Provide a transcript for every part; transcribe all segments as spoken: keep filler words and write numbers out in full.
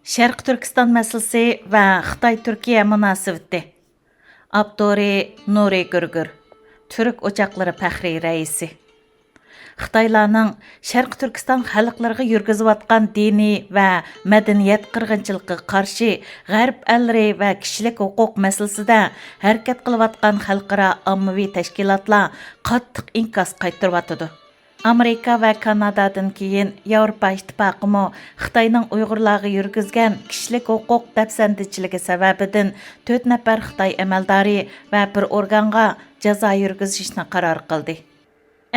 شەرقىي تۈركىستان مەسىلىسى ۋە خىتاي-تۈركىيە مۇناسىۋىتى. ئاپتورى: نۇرى گۈرگۈر، تۈرك ئوچاقلىرى پەخرىي رەئىسى. خىتايلارنىڭ شەرقىي تۈركىستان خەلقلىرىغا يۈرگۈزۈۋاتقان دىنىي ۋە مەدەنىيەت قىرغىنچىلىقىغا قارشى غەرب ئەللىرى ۋە كىشىلىك ھوقۇق مەسىلىسىدە ھەرىكەت قىلىۋاتقان خەلقئارا ئاممىۋى تەشكىلاتلار قاتتىق ئىنكاس قايتۇرۇۋاتىدۇ. ئامېرىكا ۋە كانادادىن كېيىن ياۋروپا ئىتتىپاقىمۇ خىتاينىڭ ئۇيغۇرلارغا يۈرگۈزگەن كىشىلىك ھوقۇق دەپسەندىچىلىكى سەۋەبىدىن تۆت نەپەر خىتاي ئەمەلدارى ۋە بىر ئورگانغا جازا يۈرگۈزۈشنى قارار قىلدى.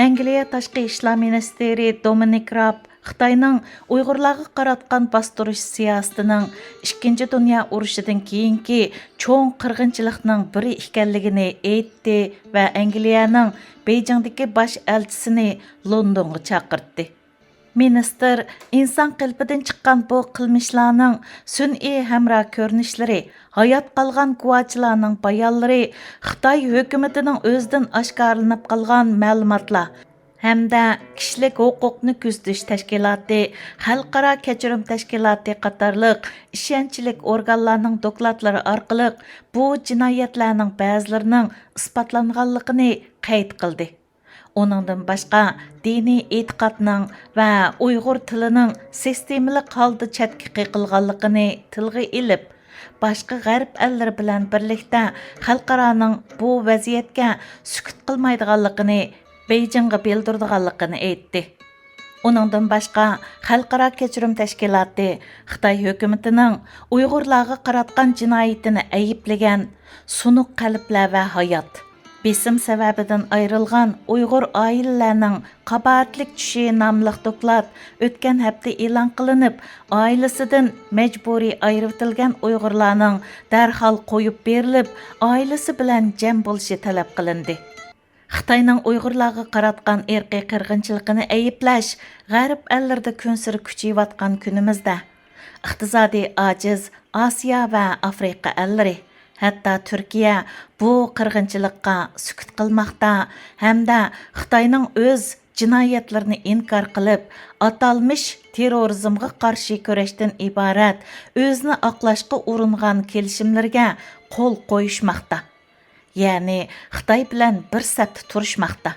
ئەنگلىيە تاشقى ئىشلار مىنىستىرى دومىنىك راب خىتاينىڭ ئۇيغۇرلارغا قاراتقان باستۇرۇش سىياسىتىنىڭ ئىككىنچى دۇنيا ئۇرۇشىدىن كېيىنكى چوڭ قىرغىنچىلىقنىڭ بىرى ئىكەنلىكىنى ئېيتتى ۋە ئەنگلىيەنىڭ بېيجىڭدىكى باش ئەلچىسىنى لوندونغا چاقىرتتى. مىنىستىر ئىنسان قېلىپىدىن چىققان بۇ قىلمىشلارنىڭ سۈنئىي ھەمراھ كۆرۈنۈشلىرى، ھايات قالغان گۇۋاچىلارنىڭ بايانلىرى، خىتاي ھۆكۈمىتىنىڭ ئۆزىدىن ئاشكارىلىنىپ قالغان مەلۇماتلار ھەمدە كىشىلىك ھوقۇقنى كۆزىتىش تەشكىلاتى، خەلقئارا كەچۈرۈم تەشكىلاتى قاتارلىق ئىشەنچلىك ئورگانلارنىڭ دوكلاتلىرى ئارقىلىق بۇ جىنايەتلەرنىڭ بەزىلىرىنىڭ ئىسپاتلانغانلىقىنى قەيت قىلدى. ئۇنىڭدىن باشقا، دىنىي ئېتىقادنىڭ ۋە ئۇيغۇر تىلىنىڭ سىستېمىلىق ھالدا چەتكە قېقىلغانلىقىنى تىلغا ئېلىپ، باشقا غەرب ئەللىرى بىلەن بىرلىكتە خەلقئارانىڭ بۇ ۋەزىيەتكە سۈكۈت قىلمايدىغانلىقىنى، بېيجىڭغا بىلدۈرىدىغانلىقىنى ئېيتتى. ئۇنىڭدىن باشقا، خەلقئارا كەچۈرۈم تەشكىلاتى خىتاي ھۆكۈمىتىنىڭ ئۇيغۇرلارغا قاراتقان جىنايىتىنى ئەيىبلىگەن سۇنۇق قەلبلەر ۋە ھايات، بېسىم سەۋەبىدىن ئايرىلغان ئۇيغۇر ئائىلىلەرنىڭ قاباھەتلىك چۈشى ناملىق دوكلات ئۆتكەن ھەپتە ئېلان قىلىنىپ، ئائىلىسىدىن مەجبۇرىي ئايرىۋېتىلگەن ئۇيغۇرلارنىڭ دەرھال قويۇپ بېرىلىپ، ئائىلىسى بىلەن جەم بولۇشى تەلەپ قىلىندى. خىتاينىڭ ئۇيغۇرلارغا قاراتقان ئىرقىي قىرغىنچىلىقىنى ئەيىبلەش غەرب ئەللىرىدە كۈنسېرى كۈچىيىۋاتقان كۈنىمىزدە، ئىقتىسادىي ئاجىز ئاسىيا ۋە ئافرىقا ئەللىرى، ھەتتا تۈركىيە بۇ قىرغىنچىلىققا سۈكۈت قىلماقتا ھەمدە خىتاينىڭ ئۆز جىنايەتلىرىنى ئىنكار قىلىپ، ئاتالمىش تېررورىزمغا قارشى كۈرەشتىن ئىبارەت ئۆزىنى ئاقلاشقا ئۇرۇنغان كېلىشىملىرىگە قول قويۇشماقتا. يەنى خىتاي بىلەن بىر سەپتە تۇرۇشماقتا.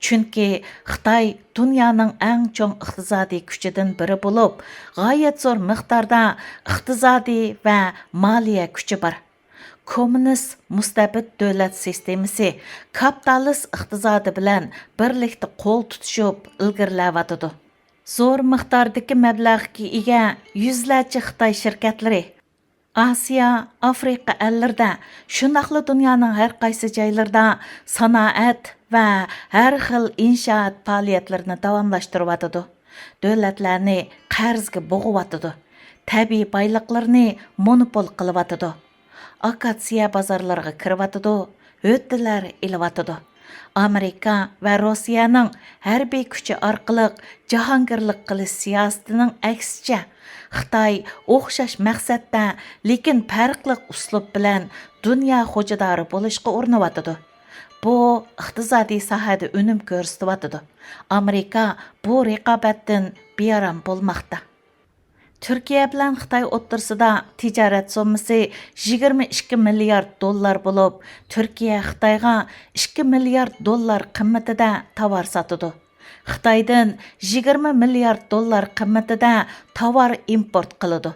چۈنكى خىتاي دۇنيانىڭ ئەڭ چوڭ ئىقتىسادىي كۈچىدىن بىرى بولۇپ، غايەت زور مىقداردا ئىقتىسادىي ۋە مالىيە كۈچى بار. كوممۇنىست مۇستەبىت دۆلەت سىستېمىسى كاپىتالىست ئىقتىسادى بىلەن بىرلىكتە قول تۇتۇشۇپ ئىلگىرىلەۋاتىدۇ. زور مىقداردىكى مەبلەغكە ئىگە يۈزلەرچە خىتاي شىركەتلىرى ئاسىيا، ئافرىقا ئەللىرىدە، شۇنداقلا دۇنيانىڭ ھەر قايسى جايلىرىدا سانائەت ۋە ھەر خىل ئىنشائات پائالىيەتلىرىنى داۋاملاشتۇرۇۋاتىدۇ. دۆلەتلەرنى قەرزگە بوغۇۋاتىدۇ. تەبىئىي بايلىقلىرىنى مونوپول قىلىۋاتىدۇ. ئاكسىيە بازارلىرىغا كىرىۋاتىدۇ، ھۆددىلەر ئېلىۋاتىدۇ. ئامېرىكا ۋە روسىيەنىڭ ھەربىي كۈچى ئارقىلىق جاھانگىرلىق قىلىش سىياسىتىنىڭ ئەكسىچە، خىتاي ئوخشاش مەقسەتتە، لېكىن پەرقلىق ئۇسلۇب بىلەن دۇنيا خوجىدارى بولۇشقا ئۇرۇنۇۋاتىدۇ. بۇ ئىقتىسادىي ساھەدە ئۈنۈم كۆرسىتىۋاتىدۇ. ئامېرىكا بۇ رىقابەتتىن بىئارام بولماقتا. تۈركىيە بىلەن خىتاي ئوتتۇرىسىدا تىجارەت سوممىسى يىگىرمە ئىككى مىليارد دوللار بولۇپ، تۈركىيە خىتايغا ئىككى مىليارد دوللار قىممىتىدە تاۋار ساتىدۇ. خىتايدىن يىگىرمە مىليارد دوللار قىممىتىدە تاۋار ئىمپورت قىلىدۇ.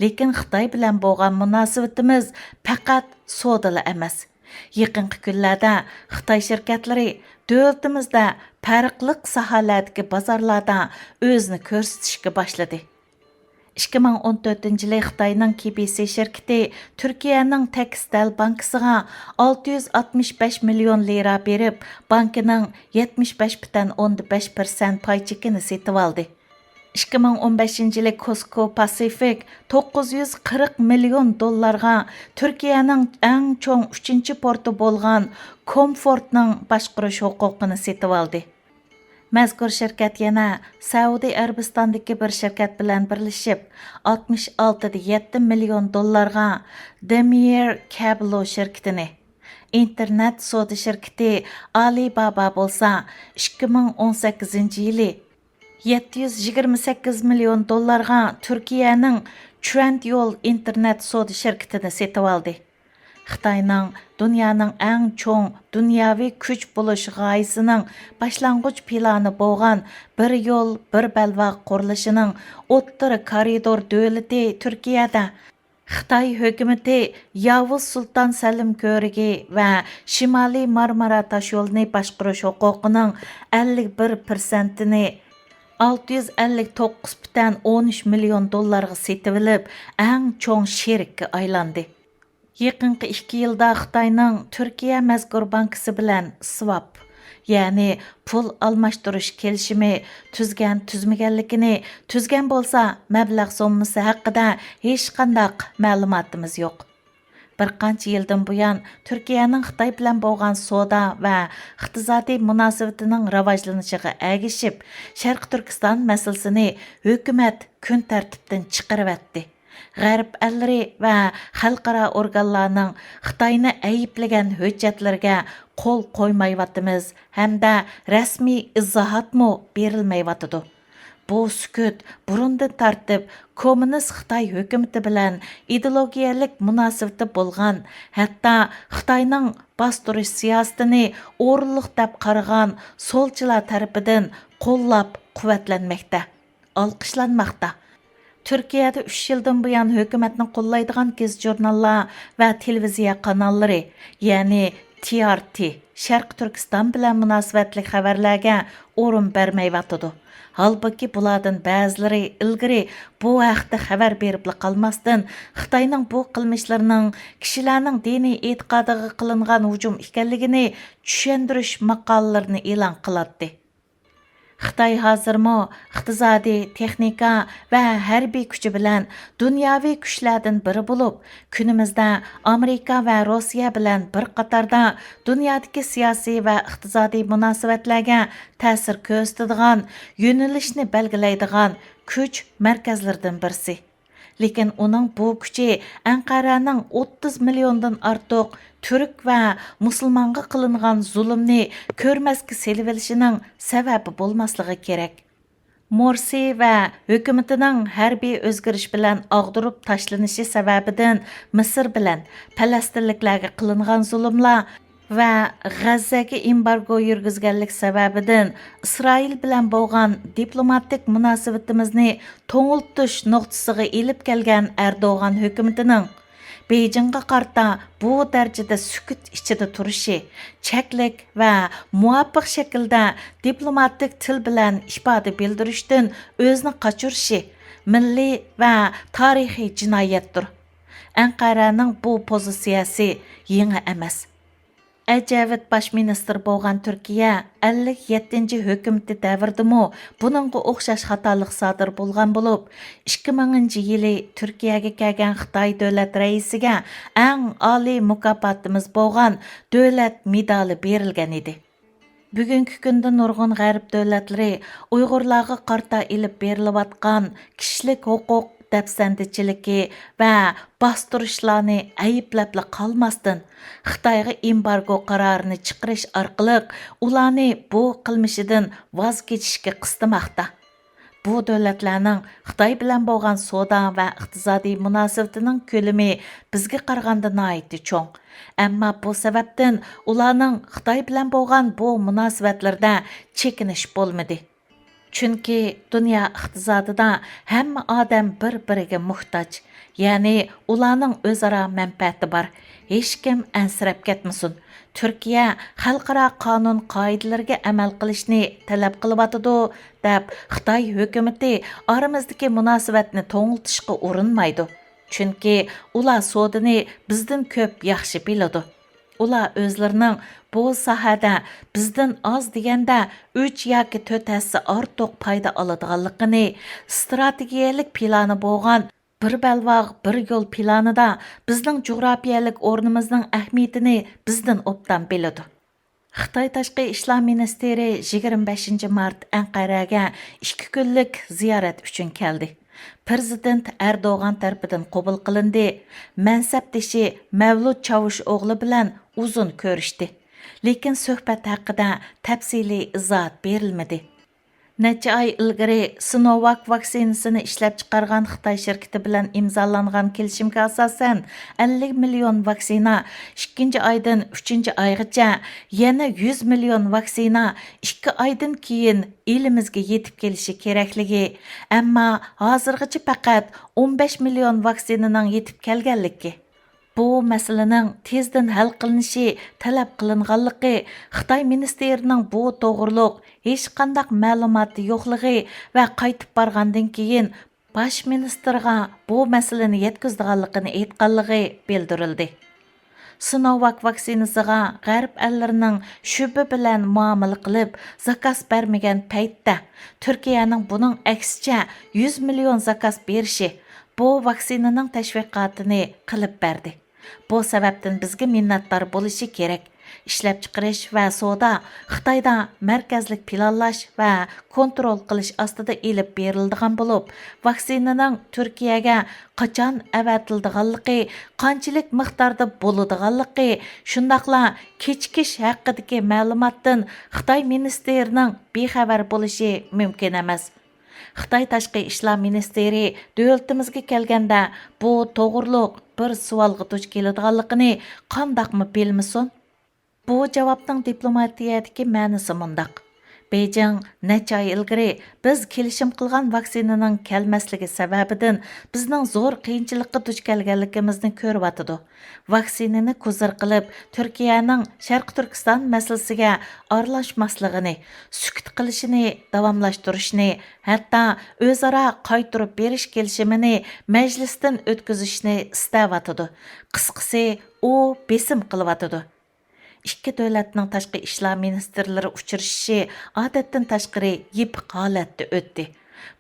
لېكىن خىتاي بىلەن بولغان مۇناسىۋىتىمىز پەقەت سودىلا ئەمەس. يېقىنقى كۈنلەردە خىتاي شىركەتلىرى دۆلىتىمىزدە پەرقلىق ساھەلەردىكى بازارلاردا ئۆزىنى كۆرسىتىشكە باشلىدى. ئىككى مىڭ ئون تۆتىنچى يىلى خىتاينىڭ كېي بىي سى شىركىتى تۈركىيەنىڭ تېكستىل بانكىسىغا ئالتە يۈز ئاتمىش بەش مىليون لىرا بېرىپ، بانكىنىڭ يەتمىش بەش پۈتۈن ئوندىن بەش پىرسەنت پاي چېكىنى سېتىۋالدى. ئىككى مىڭ ئون بەشىنچى يىلى كوسكو پاسىفىك توققۇز يۈز قىرىق مىليون دوللارغا تۈركىيەنىڭ ئەڭ چوڭ ئۈچىنچى پورتى بولغان كومفورتنىڭ باشقۇرۇش ھوقۇقىنى سېتىۋالدى. مەزكۇر شىركەت يەنە سەئۇدى ئەرەبىستاندىكى بىر شىركەت بىلەن بىرلىشىپ، ئاتمىش ئالتە دە يەتتە مىليون دوللارغا دېمىيېر كابلو شىركىتىنى، ئىنتېرنېت سودا شىركىتى ئالىبابا بولسا، ئىككى مىڭ ئون سەككىزىنچى يىلى يەتتە يۈز يىگىرمە سەككىز مىليون دوللارغا تۈركىيەنىڭ ترەند يول ئىنتېرنېت سودا شىركىتىنى سېتىۋالدى. خىتاينىڭ دۇنيانىڭ ئەڭ چوڭ دۇنياۋى كۈچ بولۇش غايىسىنىڭ باشلانغۇچ پىلانى بولغان بىر يول، بىر بەلباغ قۇرۇلۇشىنىڭ ئوتتۇرا كارىدور دۆلىتى تۈركىيەدە خىتاي ھۆكۈمىتى ياۋۇز سۇلتان سەلىم كۆۋرۈكى ۋە شىمالىي مارمارا تاشيولىنى باشقۇرۇش ھوقۇقىنىڭ ئەللىك بىر پىرسەنتىنى ئالتە يۈز ئەللىك توققۇز پۈتۈن ئون ئۈچ مىليون دوللارغا سېتىۋېلىپ، ئەڭ چوڭ شېرىككە ئايلاندى. يېقىنقى ئىككى يىلدا خىتاينىڭ تۈركىيە مەزكۇر بانكىسى بىلەن سۋاپ، يەنى پۇل ئالماشتۇرۇش كېلىشىمى تۈزگەن-تۈزمىگەنلىكىنى، تۈزگەن بولسا مەبلەغ سوممىسى ھەققىدە ھېچقانداق مەلۇماتىمىز يوق. بىر قانچە يىلدىن بۇيان تۈركىيەنىڭ خىتاي بىلەن بولغان سودا ۋە ئىقتىسادىي مۇناسىۋىتىنىڭ راۋاجلىنىشىغا ئەگىشىپ، شەرقىي تۈركىستان مەسىلىسىنى ھۆكۈمەت كۈن تەرتىپتىن چىقىرىۋەتتى. غەرب ئەللىرى ۋە خەلقئارا ئورگانلارنىڭ خىتاينى ئەيىبلىگەن ھۆججەتلىرىگە قول قويمايۋاتىمىز ھەمدە رەسمىي ئىزاھاتمۇ بېرىلمەيۋاتىدۇ. بۇ سۈكۈت بۇرۇندىن تارتىپ كوممۇنىست خىتاي ھۆكۈمىتى بىلەن ئىدېئولوگىيەلىك مۇناسىۋىتى بولغان، ھەتتا خىتاينىڭ باستۇرۇش سىياسىتىنى ئورۇنلۇق دەپ قارىغان سولچىلار تەرىپىدىن قوللاپ قۇۋۋەتلەنمەكتە، ئالقىشلانماقتا. تۈركىيەدە ئۈچ يىلدىن بۇيان ھۆكۈمەتنى قوللايدىغان گېزىت-ژۇرناللار ۋە تېلېۋىزىيە قاناللىرى، يەنى تى ئار تى، شەرقىي تۈركىستان بىلەن مۇناسىۋەتلىك خەۋەرلەرگە ئورۇن بەرمەيۋاتىدۇ. ھالبۇكى، بۇلاردىن بەزىلىرى ئىلگىرى بۇ ھەقتە خەۋەر بېرىپلا قالماستىن، خىتاينىڭ بۇ قىلمىشلىرىنىڭ كىشىلەرنىڭ دىنىي ئېتىقادىغا قىلىنغان ھۇجۇم ئىكەنلىكىنى چۈشەندۈرۈش ماقالىلىرىنى ئېلان قىلاتتى. خىتاي ھازىرمۇ ئىقتىسادىي، تېخنىكا ۋە ھەربىي كۈچى بىلەن دۇنياۋى كۈچلەردىن بىرى بولۇپ، كۈنىمىزدە ئامېرىكا ۋە روسىيە بىلەن بىر قاتاردا دۇنيادىكى سىياسىي ۋە ئىقتىسادىي مۇناسىۋەتلەرگە تەسىر كۆرسىتىدىغان، يۆنىلىشنى بەلگىلەيدىغان كۈچ مەركەزلىرىدىن بىرسى. لېكىن ئۇنىڭ بۇ كۈچى ئەنقەرەنىڭ ئوتتۇز مىليوندىن ئارتۇق تۈرك ۋە مۇسۇلمانغا قىلىنغان زۇلۇمنى كۆرمەسكە سېلىۋېلىشىنىڭ سەۋەبى بولماسلىقى كېرەك. مورسى ۋە ھۆكۈمىتىنىڭ ھەربىي ئۆزگىرىش بىلەن ئاغدۇرۇپ تاشلىنىشى سەۋەبىدىن مىسىر بىلەن پەلەستىنلىكلەرگە قىلىنغان زۇلۇملار ۋە غەززەگە ئېمبارگو يۈرگۈزگەنلىك سەۋەبىدىن ئىسرائىل بىلەن بولغان دىپلوماتىك مۇناسىۋىتىمىزنى توڭلىتىش نۇقتىسىغا ئېلىپ كەلگەن ئەردوغان ھۆكۈمىتىنىڭ بېيجىڭغا قارىتا بۇ دەرىجىدە سۈكۈت ئىچىدە تۇرۇشى، چەكلىك ۋە مۇۋاپىق شەكىلدە دىپلوماتىك تىل بىلەن ئىپادە بىلدۈرۈشتىن ئۆزىنى قاچۇرۇشى مىللىي ۋە تارىخىي جىنايەتتۇر. ئەنقەرەنىڭ بۇ پوزىتسىيەسى يېڭى ئەمەس. ئەجەۋىت باش مىنىستىر بولغان تۈركىيە ئەللىك يەتتىنچى ھۆكۈمىتى دەۋرىدىمۇ بۇنىڭغا ئوخشاش خاتالىق سادىر بولغان بولۇپ، ئىككى مىڭىنچى يىلى تۈركىيەگە كەلگەن خىتاي دۆلەت رەئىسىگە ئەڭ ئالىي مۇكاپاتىمىز بولغان دۆلەت مېدالى بېرىلگەن ئىدى. بۈگۈنكى كۈندە نۇرغۇن غەرب دۆلەتلىرى ئۇيغۇرلارغا قارىتا ئېلىپ بېرىلىۋاتقان كىشىلىك ھوقۇق دەپسەندىچىلىكى ۋە باستۇرۇشلارنى ئەيىبلەپلا قالماستىن، خىتايغا ئېمبارگو قارارىنى چىقىرىش ئارقىلىق ئۇلارنى بۇ قىلمىشىدىن ۋاز كېچىشكە قىستىماقتا. بۇ دۆلەتلەرنىڭ خىتاي بىلەن بولغان سودا ۋە ئىقتىسادىي مۇناسىۋىتىنىڭ كۆلىمى بىزگە قارىغاندا ناھايىتى چوڭ. ئەمما بۇ سەۋەبتىن ئۇلارنىڭ خىتاي بىلەن بولغان بۇ مۇناسىۋەتلىرىدە چېكىنىش بولمىدى. چۈنكى دۇنيا ئىقتىسادىدا ھەممە ئادەم بىر-بىرىگە موھتاج، يەنى ئۇلارنىڭ ئۆزئارا مەنپەئەتى بار. ھېچكىم ئەنسىرەپ كەتمىسۇن. تۈركىيە خەلقئارا قانۇن قائىدىلىرىگە ئەمەل قىلىشنى تەلەپ قىلىۋاتىدۇ، دەپ خىتاي ھۆكۈمىتى ئارىمىزدىكى مۇناسىۋەتنى توڭلىتىشقا ئۇرۇنمايدۇ. چۈنكى ئۇلار سودىنى بىزدىن كۆپ ياخشى بىلىدۇ. ئۇلار ئۆزلىرىنىڭ بۇ ساھەدە بىزدىن ئاز دېگەندە ئۈچ ياكى تۆت ھەسسە ئارتۇق پايدا ئالىدىغانلىقىنى، ئىستراتېگىيەلىك پىلانى بولغان بىر بەلباغ، بىر يول پىلانىدا بىزنىڭ جۇغراپىيەلىك ئورنىمىزنىڭ ئەھمىيىتىنى بىزدىن ئوبدان بىلىدۇ. خىتاي تاشقى ئىشلار مىنىستىرى يىگىرمە بەشىنچى مارت ئەنقەرەگە ئىككى كۈنلۈك زىيارەت ئۈچۈن كەلدى. پىرېزىدېنت ئەردوغان تەرىپىدىن قوبۇل قىلىندى. مەنسەپدىشى مەۋلۇت چاۋۇشئوغلى بىلەن ئۇزۇن كۆرۈشتى. لېكىن سۆھبەت ھەققىدە تەپسىلىي ئىزاھات بېرىلمىدى. نەچچە ئاي ئىلگىرى سىنوۋاك ۋاكسىنىسىنى ئىشلەپچىقارغان خىتاي شىركىتى بىلەن ئىمزالانغان كېلىشىمگە ئاساسەن، ئەللىك مىليون ۋاكسىنا ئىككىنچى ئايدىن ئۈچىنچى ئايغىچە، يەنە يۈز مىليون ۋاكسىنا ئىككى ئايدىن كېيىن ئېلىمىزگە يېتىپ كېلىشى كېرەكلىكى، ئەمما ھازىرغىچە پەقەت ئون بەش مىليون ۋاكسىنىنىڭ يېتىپ كەلگەنلىكى، بۇ مەسىلىنىڭ تېزدىن ھەل قىلىنىشى تەلەپ قىلىنغانلىقى، خىتاي مىنىستىرىنىڭ بۇ توغرۇلۇق ھېچقانداق مەلۇماتى يوقلۇقى ۋە قايتىپ بارغاندىن كېيىن باش مىنىستىرغا بۇ مەسىلىنى يەتكۈزىدىغانلىقىنى ئېيتقانلىقى بىلدۈرۈلدى. سىنوۋاك ۋاكسىنىسىغا غەرب ئەللىرىنىڭ شۈبھە بىلەن مۇئامىلە قىلىپ، زاكاز بەرمىگەن پەيتتە، تۈركىيەنىڭ بۇنىڭ ئەكسىچە يۈز مىليون زاكاز بېرىشى بۇ ۋاكسىنىنىڭ تەشۋىقاتىنى قىلىپ بەردى. بۇ سەۋەبتىن بىزگە مىننەتدار بولۇشى كېرەك. ئىشلەپچىقىرىش ۋە سودا خىتايدا مەركەزلىك پىلانلاش ۋە كونترول قىلىش ئاستىدا ئېلىپ بېرىلىدىغان بولۇپ، ۋاكسىنىنىڭ تۈركىيەگە قاچان ئەۋەتىلىدىغانلىقى، قانچىلىك مىقداردا بولىدىغانلىقى، شۇنداقلا كېچىكىش ھەققىدىكى مەلۇماتتىن خىتاي مىنىستىرىنىڭ بىخەۋەر بولۇشى مۇمكىن ئەمەس. خىتاي تاشقى ئىشلار مىنىستىرى دۆلىتىمىزگە كەلگەندە، بۇ توغرۇلۇق بىر سوئالغا دۇچ كېلىدىغانلىقىنى قانداقمۇ بىلمىسۇن؟ بۇ جاۋابنىڭ دىپلوماتىيەدىكى مەنىسى مۇنداق: بېيجىڭ نەچچە ئاي ئىلگىرى بىز كېلىشىم قىلغان ۋاكسىنىنىڭ كەلمەسلىكى سەۋەبىدىن بىزنىڭ زور قىيىنچىلىققا دۇچ كەلگەنلىكىمىزنى كۆرۈۋاتىدۇ. ۋاكسىنىنى كۇزۇر قىلىپ، تۈركىيەنىڭ شەرقىي تۈركىستان مەسىلىسىگە ئارىلاشماسلىقىنى، سۈكۈت قىلىشىنى داۋاملاشتۇرۇشنى، ھەتتا ئۆزئارا قايتۇرۇپ بېرىش كېلىشىمىنى مەجلىستىن ئۆتكۈزۈشنى ئىستەۋاتىدۇ. قىسقىسى، ئۇ بېسىم قىلىۋاتىدۇ. ئىككى دۆلەتنىڭ تاشقى ئىشلار مىنىستىرلىرى ئۇچرىشىشى ئادەتتىن تاشقىرى يېپىق ھالەتتە ئۆتتى.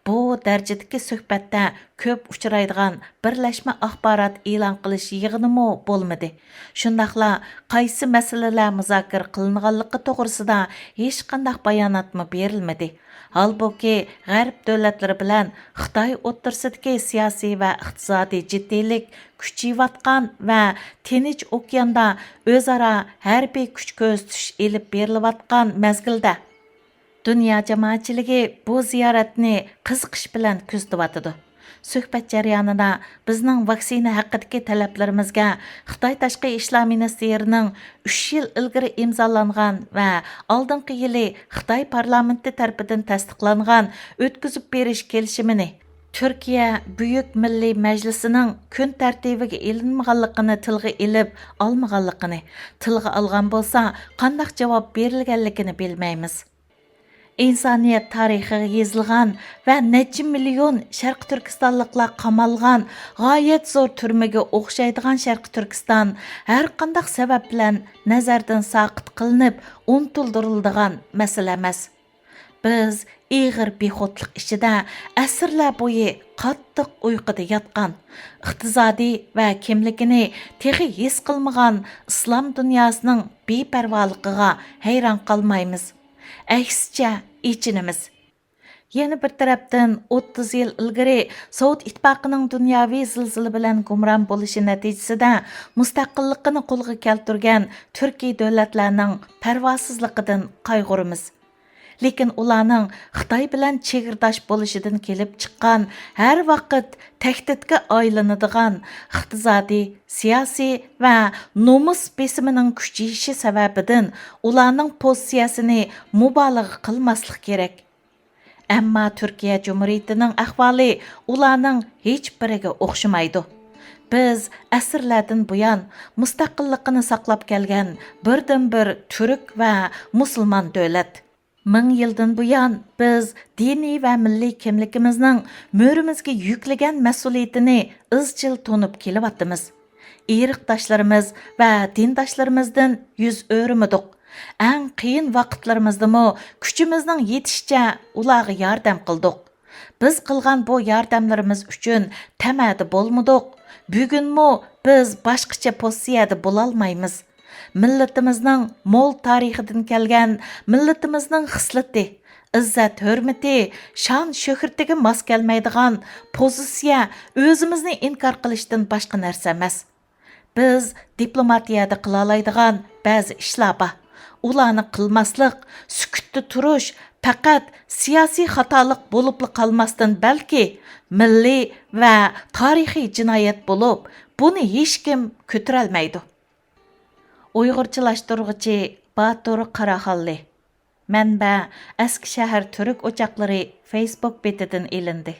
بۇ دەرىجىدىكى سۆھبەتتە كۆپ ئۇچرايدىغان بىرلەشمە ئاخبارات ئېلان قىلىش يىغىنىمۇ بولمىدى. شۇنداقلا قايسى مەسىلىلەر مۇزاكىرە قىلىنغانلىقى توغرىسىدا ھېچقانداق باياناتمۇ بېرىلمىدى. ھالبۇكى، غەرب دۆلەتلىرى بىلەن خىتاي ئوتتۇرىسىدىكى سىياسىي ۋە ئىقتىسادىي جىددىيلىك كۈچىيىۋاتقان ۋە تىنچ ئوكياندا ئۆزئارا ھەربىي كۈچ كۆرسىتىش ئېلىپ بېرىلىۋاتقان مەزگىلدە، دۇنيا جامائەتچىلىكى بۇ زىيارەتنى قىزىقىش بىلەن كۆزىتىۋاتىدۇ. سۆھبەت جەريانىدا بىزنىڭ ۋاكسىنا ھەققىدىكى تەلەپلىرىمىزگە خىتاي تاشقى ئىشلار مىنىستىرىنىڭ ئۈچ يىل ئىلگىرى ئىمزالانغان ۋە ئالدىنقى يىلى خىتاي پارلامېنتى تەرىپىدىن تەستىقلانغان ئۆتكۈزۈپ بېرىش كېلىشىمىنى، تۈركىيە بۈيۈك مىللىي مەجلىسىنىڭ كۈن تەرتىبىگە ئېلىنمىغانلىقىنى تىلغا ئېلىپ ئالمىغانلىقىنى، تىلغا ئالغان بولسا، قانداق جاۋاب بېرىلگەنلىكىنى بىلمەيمىز. ئىنسانىيەت تارىخىغا يېزىلغان ۋە نەچچە مىليون شەرقىي تۈركىستانلىقلار قامالغان غايەت زور تۈرمىگە ئوخشايدىغان شەرقىي تۈركىستان ھەرقانداق سەۋەب بىلەن نەزەردىن ساقىت قىلىنىپ ئۇنتۇلدۇرۇلىدىغان مەسىلە ئەمەس. بىز ئېغىر بىخۇدلۇق ئىچىدە ئەسىرلەر بويى قاتتىق ئۇيقۇدا ياتقان، ئىقتىسادىي ۋە كىملىكىنى تېخى ھېس قىلمىغان ئىسلام دۇنياسىنىڭ بىپەرۋالىقىغا ھەيران قالمايمىز. ئەكسىچە، ئېچىنىمىز. يەنە بىر تەرەپتىن، ئوتتۇز يىل ئىلگىرى سوۋېت ئىتتىپاقىنىڭ دۇنياۋى زىلزىلە بىلەن گۇمران بولۇشى نەتىجىسىدە مۇستەقىللىقىنى قولغا كەلتۈرگەن تۈركىي دۆلەتلەرنىڭ پەرۋاسىزلىقىدىن قايغۇرىمىز. لېكىن ئۇلارنىڭ خىتاي بىلەن چېگرىداش بولۇشىدىن كېلىپ چىققان، ھەر ۋاقىت تەھدىتكە ئايلىنىدىغان ئىقتىسادىي، سىياسىي ۋە نومۇس بېسىمىنىڭ كۈچىيىشى سەۋەبىدىن ئۇلارنىڭ پوزىتسىيەسىنى مۇبالىغە قىلماسلىق كېرەك. ئەمما تۈركىيە جۇمھۇرىيىتىنىڭ ئەھۋالى ئۇلارنىڭ ھېچبىرىگە ئوخشىمايدۇ. بىز ئەسىرلەردىن بۇيان مۇستەقىللىقىنى ساقلاپ كەلگەن بىردىنبىر تۈرك ۋە مۇسۇلمان دۆلەت. مىڭ يىلدىن بۇيان بىز دىنىي ۋە مىللىي كىملىكىمىزنىڭ مۈرىمىزگە يۈكلىگەن مەسئۇلىيىتىنى ئىزچىل تونۇپ كېلىۋاتىمىز. ئىرقداشلىرىمىز ۋە دىنداشلىرىمىزدىن يۈز ئۆرۈمىدۇق. ئەڭ قىيىن ۋاقىتلىرىمىزدىمۇ كۈچىمىزنىڭ يېتىشىچە ئۇلارغا ياردەم قىلدۇق. بىز قىلغان بۇ ياردەملىرىمىز ئۈچۈن تەمەدە بولمىدۇق. بۈگۈنمۇ بىز باشقىچە پوزىتسىيەدە بولالمايمىز. مىللىتىمىزنىڭ مول تارىخىدىن كەلگەن، مىللىتىمىزنىڭ خىسلىتى، ئىززەت-ھۆرمىتى، شان-شۆھرىتىگە ماس كەلمەيدىغان پوزىتسىيە ئۆزىمىزنى ئىنكار قىلىشتىن باشقا نەرسە ئەمەس. بىز دىپلوماتىيەدە قىلالايدىغان بەزى ئىشلار بار. ئۇلارنى قىلماسلىق، سۈكۈتتە تۇرۇش پەقەت سىياسىي خاتالىق بولۇپلا قالماستىن، بەلكى مىللىي ۋە تارىخىي جىنايەت بولۇپ، بۇنى ھېچكىم كۆتۈرەلمەيدۇ. ئۇيغۇرچىلاشتۇرغۇچى باتۇر قاراخانلى. مەنبە: ئەسكىشەھەر تۈرك ئوچاقلىرى فېيسبۇك بېتىدىن ئېلىندى.